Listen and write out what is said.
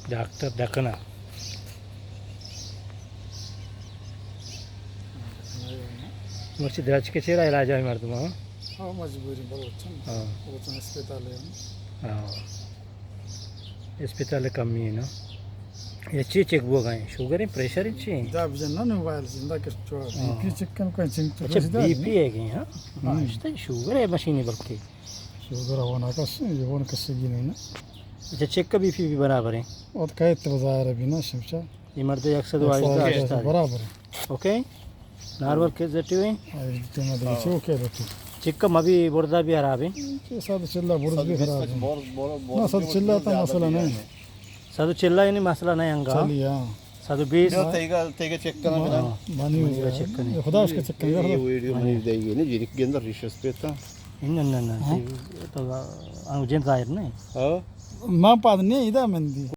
ڈاکٹر ڈکنا۔ مرچی درچک ءِ چیرا علاج ءَ مردم، ہاں؟ ہاں، مجبوری بلوچ اَنت۔ ہاں۔ بلوچ اَنت اسپتال ءَ۔ ہاں۔ اسپتال ءَ کمی اِنت نا؟ اے چی چیک بوگ ءَ اِنت؟ شوگر اِنت، پریشر اِنت، چی اِنت؟ دا بجن نا موبائل زندہ کر چو، ہاں۔ بی پی چیک کن کو، چنگ تو اچھا، بی پی ہے کہ، ہاں؟ ہاں، ہم۔ اشتہ شوگر اِنت مشین بلکہ۔ شوگر ہونا کس، یہ ہونا کس کی نہیں نا۔ اچھا، چیک کا بی پی بھی برابر اِنت؟ اور کہتے بازار ابھی نا شمشا۔ اے مرد یک سد و ہژدہ، یک سد و ہژدہ، ہشتاد۔ برابر اِنت۔ اوکے؟ نارمل کے زٹی ہوئی؟ آ، اے ٹائم ءَ دیکھ چو اوکے بیٹی۔ چک ءَ مبی، بردا بھی خراب اِنت۔ چھ سد چلا برد بھی خراب اِنت۔ نا، سد چلا تا مسئلہ نہیں۔ سد چلا یعنی مسئلہ نہیں انگا۔ چلی، ہاں۔ سد بیس۔ جو تیگا، تیگا چیک کرنا ہاں۔ بنا۔ بنی ہو گیا۔ چیک کرنے۔ خدا اس کا چیک کرے۔ یہ ویڈیو منی دے گی نا، جی کے اندر ریشس پہ تھا۔ نہ، نہ، نہ، ہاں؟ تو، آ، جن ظاہر نہیں۔ ہاں۔ ماں پاد نہیں، ادا مندی۔